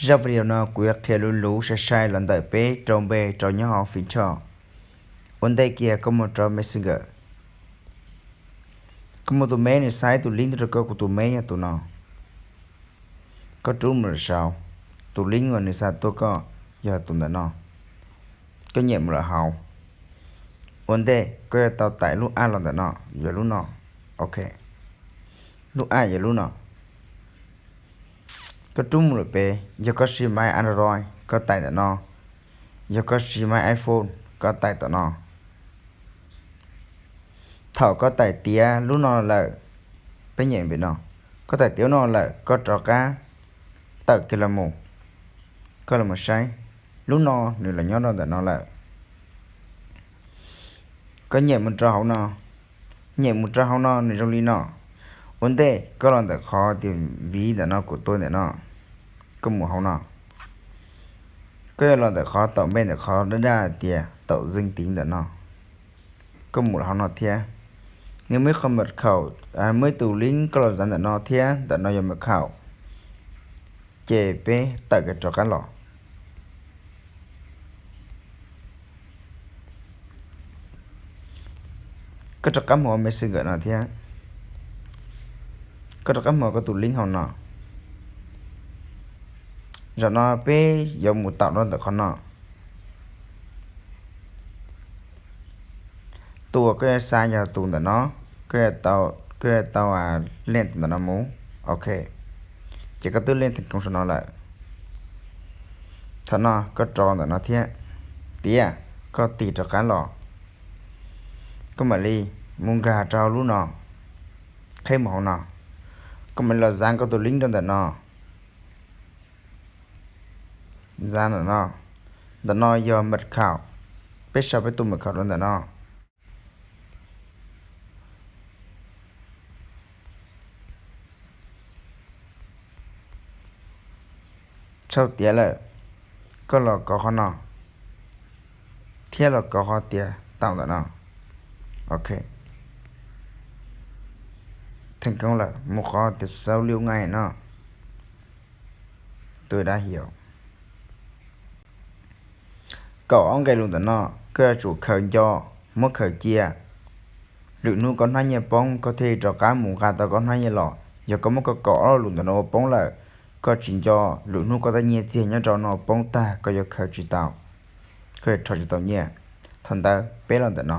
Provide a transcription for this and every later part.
Zaj video no kuv yuav qhia luv luv sai sai los ntawm peb rau npe rau nyob hauv Fintrol. Ua ntej kiag koj mus rau Messenger, koj muaj tus mail, nws xa ib tus link tuaj rau koj, kuv tus mail yog tus no. Koj rub mus lawm saud, tus link uas nws xa tuaj koj yog tus ntawm no. Koj nyem mus lawm hauv. Ua ntej koj yuav tau tais lub app los ntawm no, yog lub no. Ok, lub app yog lub no. Koj rub mus lawm pem, yog koj siv maiv Android koj tais ntawm no, yog koj siv maiv iPhone koj tais tom no. Thaum koj tais tiav lub no lawm, peb nyem pem no, koj tais tiav lub no lawm koj rov qab tawm kiag los mus, koj los mus saib, lub no nws los nyob rau ntawm no lawm. Koj nyem mus rau hauv no, nyem mus rau hauv no nws zoo li no. Ua ntej koj los ntawm qhov tias viv ntawm no, kuv tua ntawm no, koj mus hauv no. Koj yuav los ntawm qhov taum npe ntawm qhov daj daj tias taum zeej tiv ntawm no, koj mus hauv no thiab. Nws muaj ib qho mật khẩu, muaj ib tus link koj los zav ntawm no thiab, ntawm no yog mật khẩu. Ces peb tawm kiag rov qab los. Koj rov qab mus ua Messenger no thiab, koj rov qab mus ua koj tus link hauv no. Zaum no peb yuav mus taum rau ntawm qhov no. Tus uas koj yuav xa yog tus ntawm no, koj yuav tau, koj yuav tau leej tus ntawm no mus. Ok, ces koj twb leej theem koov saum no lawm. Thaum no koj rau ntawm no thiab, tiav koj tig rov qab los. Koj mam li mus nkag rau hauv lub no, qheb mus hauv no. Koj mam li los zav koj tus link rau ntawm no. Zav ntawm no, ntawm no yog mật khẩu, peb sau peb tus mật khẩu rau ntawm no. Sau tiav lawm, koj los kov qhov no, thiab los kov qhov tias taum ntawm no. Ok, theem koov lawm, mus qhov tias sau liu ngai no, tus dab hiam. Kaum ob nqe lus ntawm no, koj yuav tsum khaws nco, muab khaws cia. Lwm hnub koj hnab nyiaj poob koj thiaj li rov qab mus nqa tau koj hnab nyiaj los. Yog koj muab koj kaum ob lus ntawm no ua poob lawm, koj tsis nco, lwm hnub koj tej nyiaj txiag nyob rau no poob tag koj yuav khaws tsis tau, koj yuav rho tsis tau nyiaj. Thaum ntawd peb los ntawm no.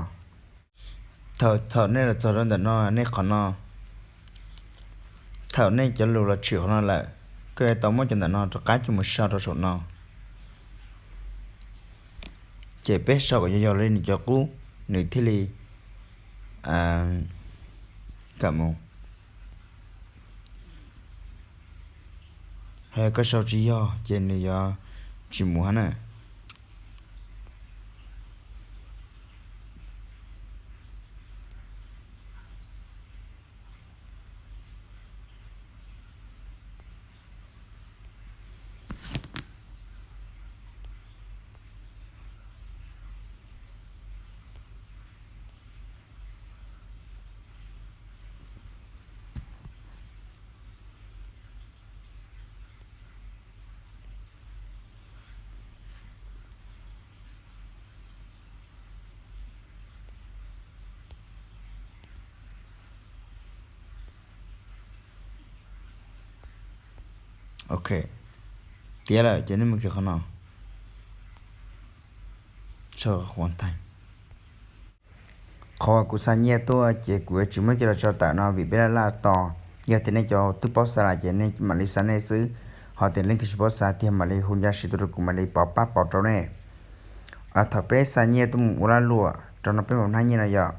Thaum, thaum nej los txog rau ntawm no, nej qhov no, thaum nej cov lus los tshwm qhov no lawm, koj yuav tau muab cov ntawm no rov qab coj mus sau rau saum no. Ces peb sau kom yog yog li nws cov qub, nws thiaj li kam mus. Ho yog koj sau tsis yog ces nws yuav tsis mus hab na. Ok, tiav lawm ces nej mus kiag qhov no, sau qhov uas kuv xa nyiaj tuaj ces kuv yuav tsis muab coj los tso tawm no vim peb laj laj tos. Yog tias nej cov twb paub xa lawm ces nej mam li xa nej xwb, ho tias leej twg tsis paub xa tiag mam li hu ncaj siv tuaj rau kuv mam li pauv pab pauv rau nej. Thaum peb xa nyiaj tuaj mus ua lag luam rau no peb mam hnab nyiaj no yom,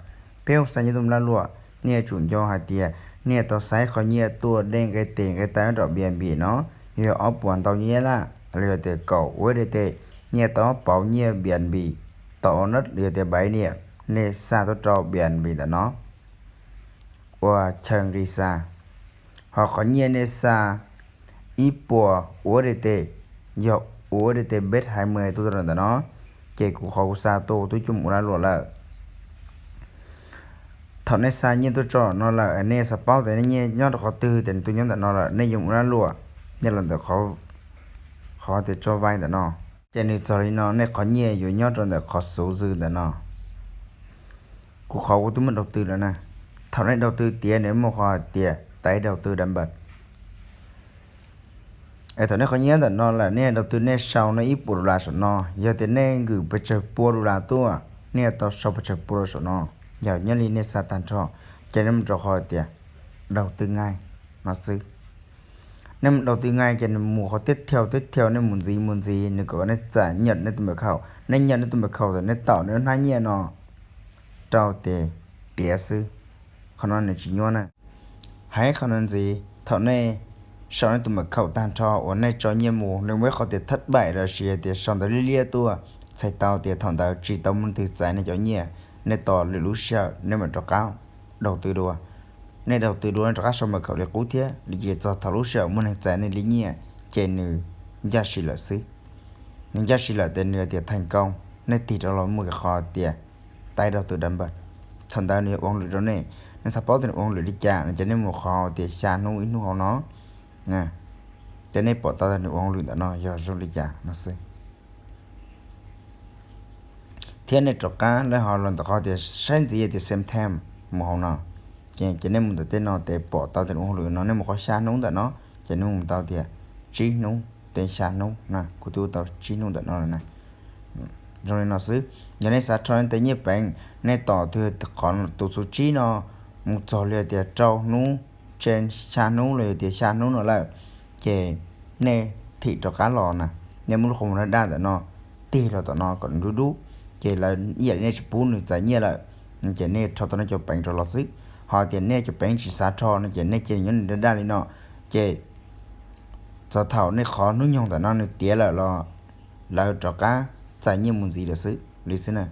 peb hu xa nyiaj tuaj mus lag luam, nej yuav tsum nco hais tias nej yuav tau xa ib qho nyiaj tuaj dej nqe tes nqe taw nyob rau Bnb no, yog ob puas ntau nyiaj laj los yog tias kaum U S D T, nej yuav tau pauv nyiaj Bnb tau ua nab los yog tias pais niam, nej xa tuaj rau Bnb ntawm no ua chaw nqis xa. Ho qhov nyiaj nej xa ib puas U S D T, yog U S D T peb hais mus tuaj rau ntawm no, ces kuv qhov kuv xa tuaj twb coj mus ua lag luam lawm. Thaum nej xa nyiaj tuaj tso no lawm, nej xav paub tias nej nyiaj nyob rau qhov twg tias nws twb nyob ntawm no lawm, nej yuav mus ua lag luam, nej los ntawm qhov, qhov tias tso vai ntawm no, ces nws txog li no nej qhov nyiaj yuav nyob rau ntawm qhov xuv zws ntawm no. Kuv qhov kuv twb muaj daus tw lawm na. Thaum nej daus tw tiav nws muaj qhov tias taiv daus tw dam npam. Es thaum nej qhov nyiaj ntawm no lawm nej daus tw nej sau nej ib puas dollar saum no, yog tias nej nkwm pes tsawg pua dollar tuaj, nej yuav tau sau pes tsawg pua dollar saum no. Yog nyob li nej xa tag nrho, ces nej mus rau qhov tias daus tw ngai no xwb. Nej mus daus tw ngai ces nws mus qhov tib thiau tib thiau, nej mus ntxiv mus ntxiv nws kom nej txais nyam nej tus npam khaum, nej nyam nej tus npam khaum thaum nej taum nej lub hnab nyiaj no rau ces tiav xwb. Qhov no nws tsis nyuaj na. Hais qhov no ntxiv, thaum nej sau nej tus npam khaum tag nrho uas nej tso nyiaj mus, nws muaj ib qhov tias thab paim los sis tias sau ntawv liab liab tuaj, txhais tau tias thaum ntawd tsis tau muaj leej twg txais nej cov nyiaj, nej tos lwm lub sij hawm nej mam rov qab daus tw dua. Nej daus tw dua nej rov qab sau npam khaum li qub thiab li ces txog thaum lub sij hawm muaj neeg txais nej li nyiaj, ces nws ncaj si lawm xwb. Nws ncaj si lawm ces nws tias theem koo, nej tig rov los muaj qhov tias taiv daus tw dam npam. Thaum ntawd nws yuav ua hauj lwm rau nej. Nej xav paub tias nws ua hauj lwm li cas no ces nej mus qhov tias xya hnub ib hnub hauv no, ces nej pom tau tias nws ua hauj lwm ntawm no yog zoo li cas no xwb. Thiab nej rov qab nej ho los ntawm qhov tias saib ntxiv tias same time mus hauv no, ces nej mus ntawm tej no ces pom tau tias nws ua hauj lwm no, nej mus qhov xya hnub ntawm no, ces nej mus tau tias tsib hnub, tej xya hnub na, kuv twb tau tsib hnub ntawm no lawm na. Zoo li no xwb, yog nej xav rho nej tej nyiaj peev, nej tos twg qhov tus xuv tsib no mus txog li tias rau hnub, tsev xya hnub los yog tias xya hnub no lawm, ces nej thim rov qab los na, nej muab lub qhov muag daj daj ntawm no tig los tom no kom nws dub dub, ces lawv ib yam li nej tsis pub nws txais nyiaj lawm, ces nej rho tau nej cov peev rov los xwb. Ho tias nej cov peev tsis xav rho no ces nej cia nws nyob nws daj daj li no, ces txog thaum nej qhov hnub nyoog ntawm no nws tiav lawm los lawv rov qab txais nyiaj mus ntxiv lawm xwb li xwb na.